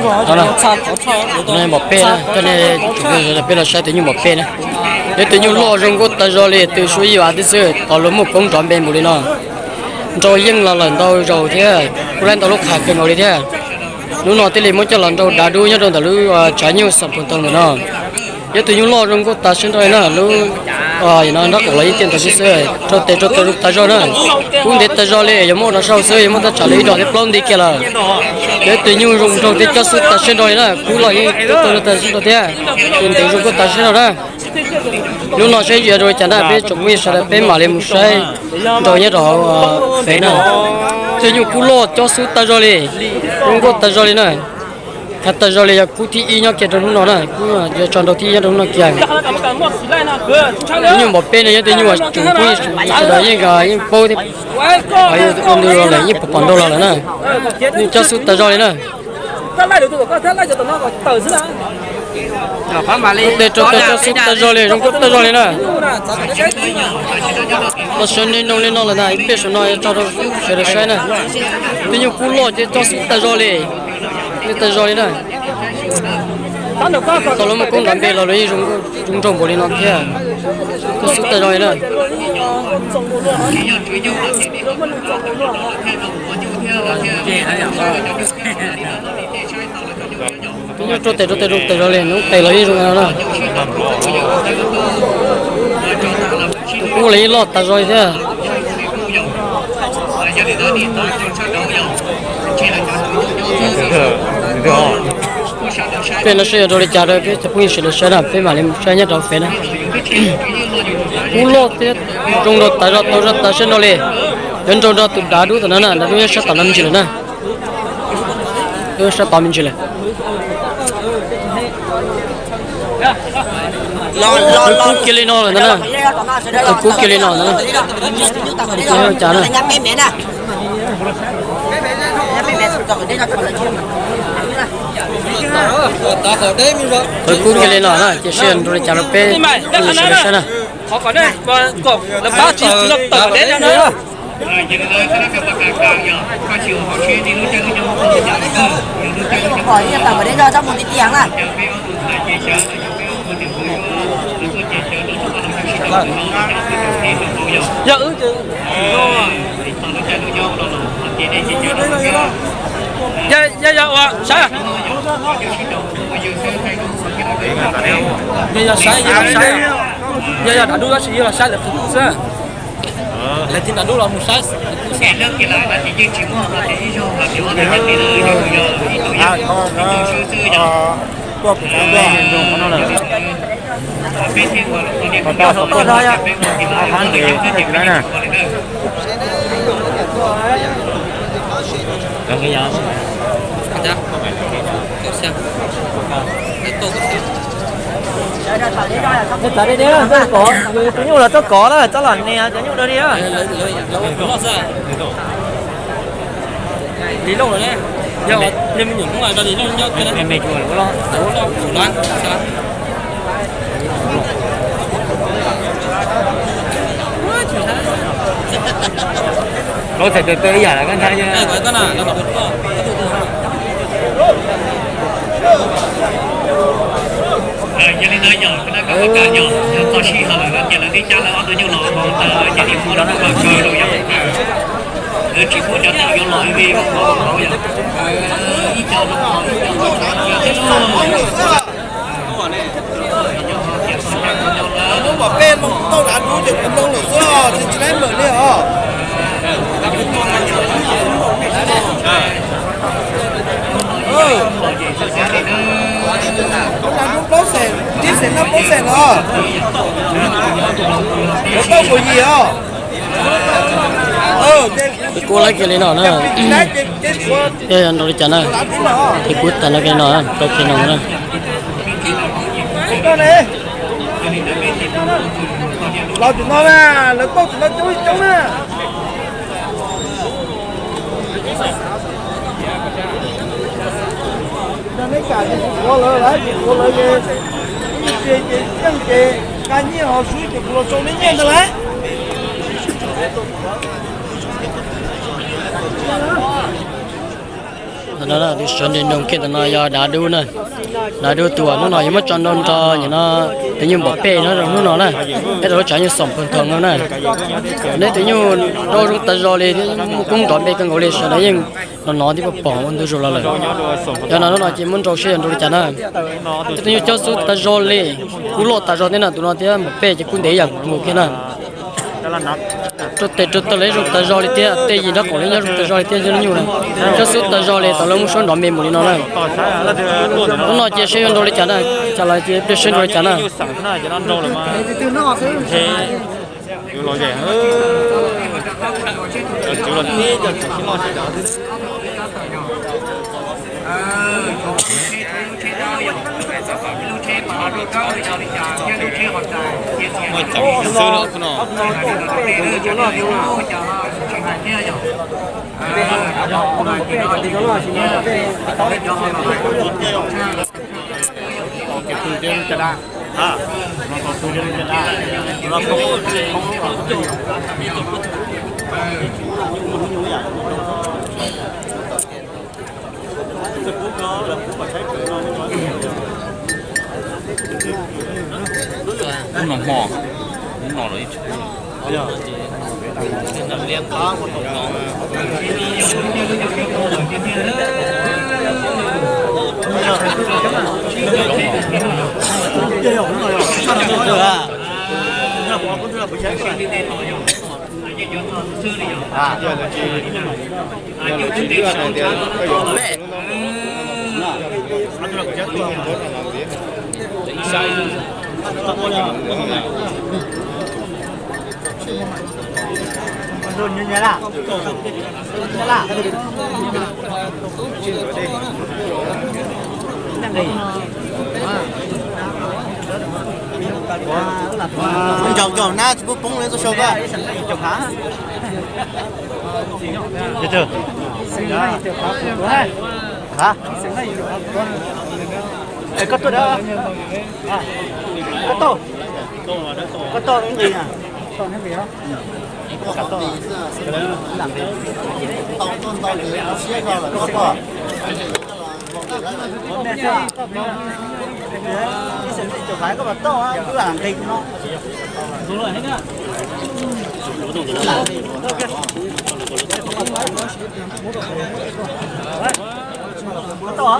No, no, npom peb na, coj nej peb los saib tus nyuj npom peb na. Yog tus nyuj loj zoo nkauj tag zog li, tus suab yim vas tib xwb, tos luag muaj koob nrov npe npaum li no. Nrau yeej los lawm ntau zaus thiab, kuj laib ntau lub qha kawg nkaus li thiab. Hnub no thiaj li muab coj los nrau dav dub nyob rau ntawm lub tsav nyuj Xam Phoos Toos ntawm no. Yog tus nyuj loj zoo nkauj tag siab nrho li na, lub no nrab qaum los yeej ciaj ntawd xwb xwb, rau tes rau taw zoo tag zog na. Kub ntev tag zog li, yog muab ua rau saib xwb, yog muab tab tsam li ib dos thiab plaub nti kiag lawm. Yog tus nyuj zoo nraug thiab cob xub tag siab nrho li na, kub los yeej tuaj tag siab nrho thiab, tus ntev zoo nkauj tag siab nrho na. Hnub no saib ntsia rau li cas na, peb tsoom phooj ywg sawv daws peb mam li mus saib nrau nyob rau hauv fev na. Tus nyuj kub loj cob xub tag zog li, zoo nkauj tag zog li na. Qhia tag zog li yog kub thib ib nyob kiag rau hnub no na, kub yuav tso nrau thib ib nyob rau hnub no kiag. Tus nyuj npom peb no yog tus nyuj uas tsoom phooj ywg sawv daws yeej, yeej paub thiab, ua ntu los lawm yeej pom pom nrau los lawm na. Nyuj cob xub tag zog li na. Tes rau tes cob xub tag zog li, zoo nkauj tag zog li na. Los sawv nroo li no lawm ntag, ib pliag saum no tso rau sawv daws saib na. Tus nyuj kub loj ces cob xub tag zog li, yeej tag zog li na. Tau lub muaj koob nrov npe los lawv yeej zoo nraug npaum li no thiab, cob xub tag zog li na. Tus nyuj rau tes rau tes zoo tag zog li, noob tes los yeej zoo no na. Tus kub los yeej loj tag zog li thiab. Peb no saib yog rau li cas rau peb cov phooj ywg sawv daws saib na, peb mam li mus saib nyob rau fev na. Kub loj thiab zoo nraug tag zog, tau zog tag siab nrho li. Yuav nrau nrog tus dav dub tom no na, dav dub nyob sab tom no me ntsis lawm na. Sab tod me ntsis lawm. Kub kiag li no lawm ntag na. Kub kiag li no ntag na. Cas na. Kub kiag li no na, ces seb nrau li cas rau peb sawv daws saib na. Yog, yog, yog ua saib. Yog, yog saib, yog saib. Yog, yog dav dub tab sis yog los saib lawv qhov xwb. Lawv tsis dav dub los mus saib. Cov nyuj los txhob kov lawm, txhob los nias cov nyuj dua li. Li Looj, yog nej me nyuam Hmoob Li Looj nyob kiag na. Lawv txhais tes ib yam lawm, koj ntshai. Yog li ntawd yog qhov sij hawm ces lawv thiaj cab lawv ob tug nyuj los ntawd ces thiaj muab lub kaw rau yog lawv tsis muab cov tawm yuav los li ib co lub pom peb tau dav dub ces kuv ntoo lawm xwb, tsis tsis laib mawm li os. Dav dub plaub xees, tsib xees, plaub xees los. Kuv laib kiag li no na. Yog nrau li cas na, ces kuv tag no kiag no, tau kiag no na. Los tim no na, lawv tau tim no coob coob na. Neb kam ces kuv tuav lawv, lawv tsis tuav lawv ces, ces yeej ces nqa nyiaj ho swb ces kuv los sau neb nyiaj ntag lauj. Ntawm no tus sawv nroos kiag ntawm no yog Dav Dub na. Dav Dub tus uas hnub no yuav muab tso nrau nrog nim no tus nyuj npom pej no rau hnub no na. Peb rau lub tsav nyuj xoom pw nthoos no na. Neb tus nyuj rau zoo tas zog li, muaj koob nrov npe kawg nkaus li, sawv daws yeej los nov tib pom pom ua ntu zus los lawm. Yog no hnub no ces muab nrau seb yuav nrau li cas na. Tus nyuj coob xwb tas zog li, kub loj tas zog thiab na, tus no thiab npom pej ces kub ntev yam nkaus kiag na. Rau tes rau taw lawv zoo tas zog li thiab, tej yim nraub qaum lawv nyob zoo tas zog li thiab, cov nyuj na. Coob xwb tas zog li, tau lawv muab suab nrov me mus li no na. Hnub no ces seb yuav nrau li cas na, cas los ces pliag seb nrau li cas na. Ub no hmo, ub no los ib tshua. Ncaus ncaus na tsis pub poob li txoj saw koj. Koj tuaj da, koj tau, koj tau nqis na. Ib xeem tsis caum qhav koj puas tau, wb lam nqis no. Tau.